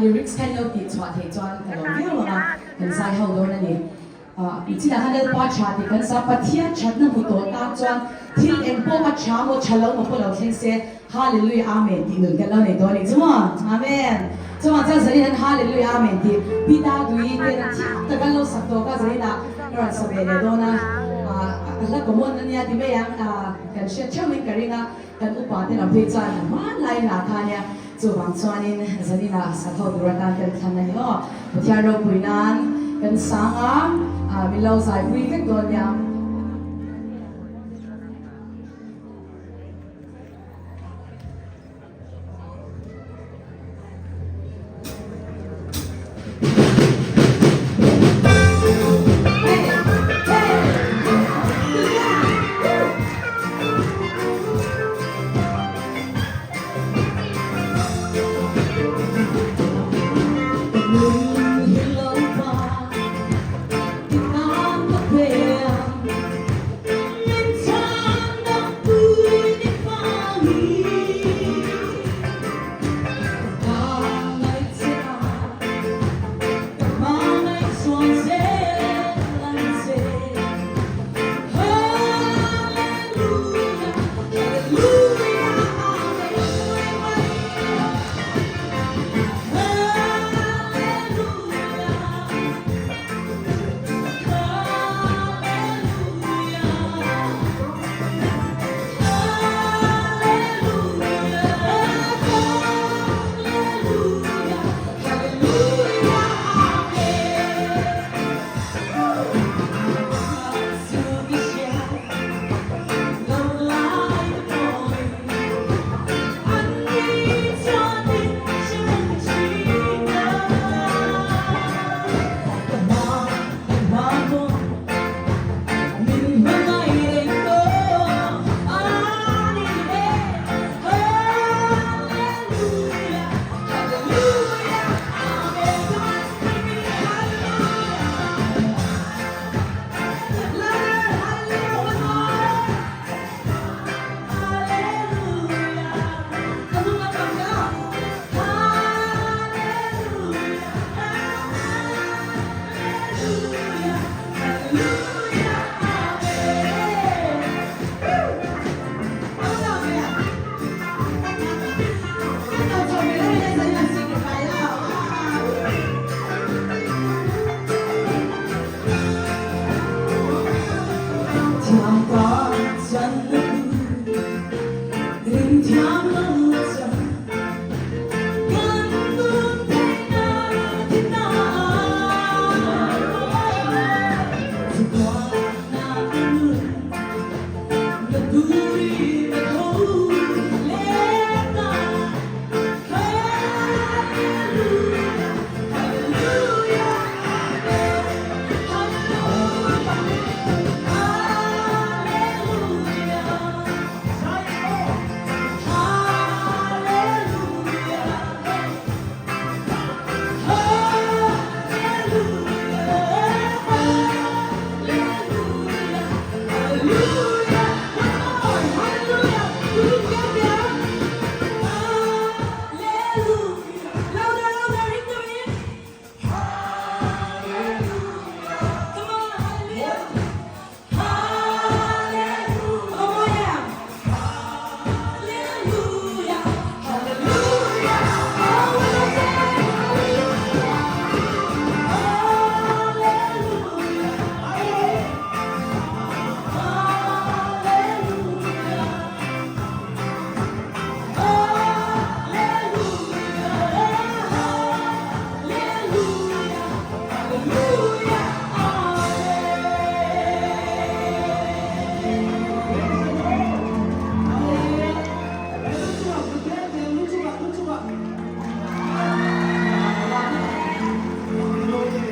lyrics kha in lo tih chhuah theih chuan ka lawm viau ang a, kan zai ho dawn a ni. I chinah khan Lalpa tha tih kan sa, Pathian thatna hmu tawh tan chuan thil eng pawh a tha maw tha lo maw pawh lo thleng se Hallelujah Amen tih nun kan lo nei dawn a ni chu maw? Amen. Chuvang chuan zanin an Hallelujah Amen tih Pita Dui ten a thiam tak an lo sak tawh kha zaninah ka rawn sa ve leh dawn a, a hla common a nia ti mai ang, kan hriat theuhin ka ring a. Kan upa te lam phei chuan a hmanlai hla kha nia, chuvang chuanin zaninah sakho tur atan kan thlan a ni aw. Pathian ropui nan kan sang a, min lo zaipui vek dawn nia.